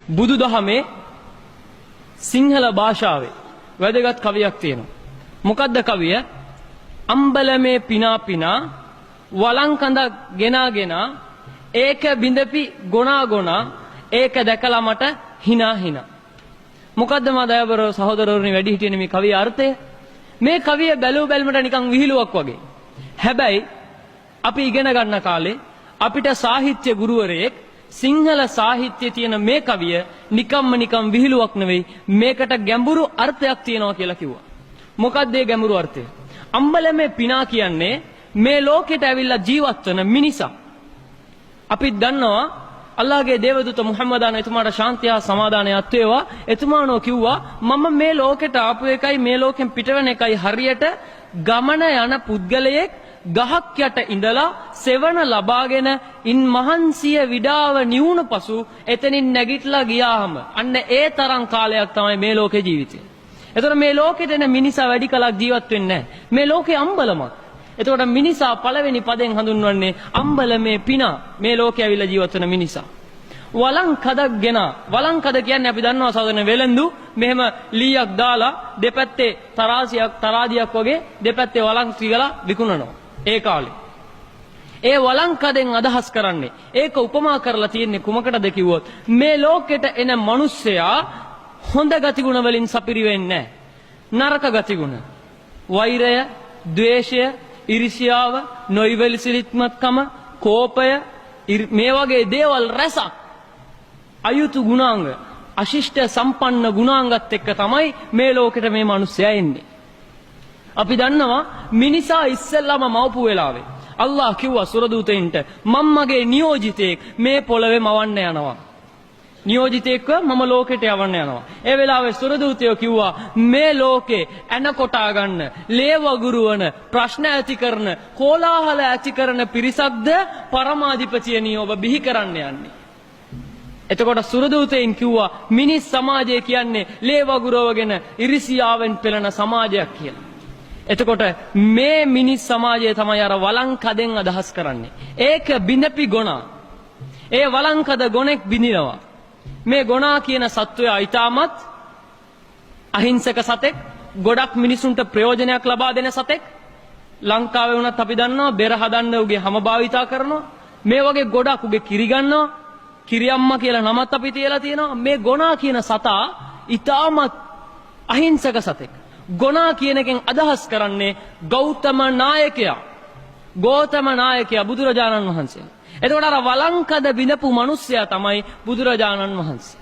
බුදුදහමේ සිංහල භාෂාවේ වැදගත් කවියක් තියෙනවා. මොකද්ද කවිය? අම්බලමේ පිනා පිනා වළං කඳක් ගෙනා ගෙනා ඒක බිඳපි ගොනා ගොනා ඒක දැකලා මට හිනා හිනා. මොකද්ද මා දයාබර සහෝදරවරුනි වැඩිහිටියනේ මේ කවියේ අර්ථය? මේ කවිය බැලූ බැලමට නිකන් විහිළුවක් වගේ. හැබැයි අපි ඉගෙන ගන්න කාලේ අපිට සාහිත්‍ය ගුරුවරයෙක් සිංහල සාහිත්‍යයේ තියෙන මේ කවිය නිකම්ම නිකම් විහිළුවක් නෙවෙයි, මේකට ගැඹුරු අර්ථයක් තියෙනවා කියලා කිව්වා. මොකක්ද ඒ ගැඹුරු අර්ථය? අම්බලමේ පිනා කියන්නේ මේ ලෝකෙට ඇවිල්ලා ජීවත් වෙන මිනිසා. අපි දන්නවා අල්ලාහගේ දේවදූත මුහම්මද් ආන එතුමාට ශාන්තිය හා සමාදානයත් වේවා. එතුමානෝ කිව්වා මම මේ ලෝකෙට ආපු එකයි මේ ලෝකෙන් පිටවෙන එකයි හරියට ගමන යන පුද්ගලයෙක් ගහක් යට ඉඳලා සෙවණ ලබාගෙන ඉන් මහන්සිය විඩාව නිවුණු පසු එතනින් නැගිටලා ගියාම අන්න ඒ තරම් කාලයක් තමයි මේ ලෝකේ ජීවිතය. එතකොට මේ ලෝකෙට එන මිනිසා වැඩි කලක් ජීවත් වෙන්නේ නැහැ. මේ ලෝකේ අම්බලමක්. එතකොට මිනිසා පළවෙනි පදෙන් හඳුන්වන්නේ අම්බලමේ පිනා, මේ ලෝකේ ඇවිල්ලා ජීවත් වෙන මිනිසා. වළං කදක් ගෙනා. වළං කද කියන්නේ අපි දන්නවා සාමාන්‍ය වෙලඳු මෙහෙම ලීයක් දාලා දෙපැත්තේ තරාසියක් තරාදියක් වගේ දෙපැත්තේ වළං තියලා විකුණනවා. ඒ කාලේ. ඒ වළං කදෙන් අදහස් කරන්නේ ඒක උපමා කරලා තියෙන්නේ කුමකටද කිව්වොත් මේ ලෝකෙට එන මිනිස්සයා හොඳ ගතිගුණ වලින් සපිරි වෙන්නේ නැහැ. නරක ගතිගුණ. වෛරය, ද්වේෂය, ඉරිසියාව, නොයිවැසිලිමත්කම, කෝපය, මේ වගේ දේවල් රැසක් අයුතු ගුණාංග, අශිෂ්ට සම්පන්න ගුණාංගත් එක්ක තමයි මේ ලෝකෙට මේ මිනිස්සයා එන්නේ. අපි දන්නවා මිනිසා ඉස්සෙල්ලාම මවපු වෙලාවේ අල්ලාහ් කිව්වා සුරදූතයින්ට මම මගේ නියෝජිතයෙක් මේ පොළවේ මවන්න යනවා. නියෝජිතයෙක්ව මම ලෝකෙට යවන්න යනවා. ඒ වෙලාවේ සුරදූතයෝ කිව්වා මේ ලෝකේ ඇන කොටා ගන්න, ලේ වගුරුවන, ප්‍රශ්න ඇති කරන, කෝලාහල ඇති කරන පිරිසක්ද පරමාධිපතියනි ඔබ බිහි කරන්න යන්නේ. එතකොට සුරදූතයින් කිව්වා මිනිස් සමාජය කියන්නේ ලේ වගුරවගෙන ඉරිසියාවෙන් පෙළෙන සමාජයක් කියලා. එතකොට මේ මිනිස් සමාජය තමයි අර වළං කදෙන් අදහස් කරන්නේ. ඒක බිඳපි ගොනා. ඒ වළං කද ගොනෙක් බිඳිනවා. මේ ගොනා කියන සත්වයා ඊටමත් අහිංසක සතෙක්, ගොඩක් මිනිසුන්ට ප්‍රයෝජනයක් ලබා දෙන සතෙක්. ලංකාවේ වුණත් අපි දන්නවා බෙර හදන්න උගේ හැම භාවිතා කරනවා. මේ වගේ ගොඩක් උගේ කිරි ගන්නවා. කිරියම්මා කියලා නමත් අපි තියලා තියෙනවා. මේ ගොනා කියන සතා ඊටමත් අහිංසක සතෙක්. ගොනා කියන එකෙන් අදහස් කරන්නේ ගෞතම නායකයා. ගෞතම නායකයා බුදුරජාණන් වහන්සේ. එතකොට අර වළංකද බිඳපු මිනිස්සයා තමයි බුදුරජාණන් වහන්සේ.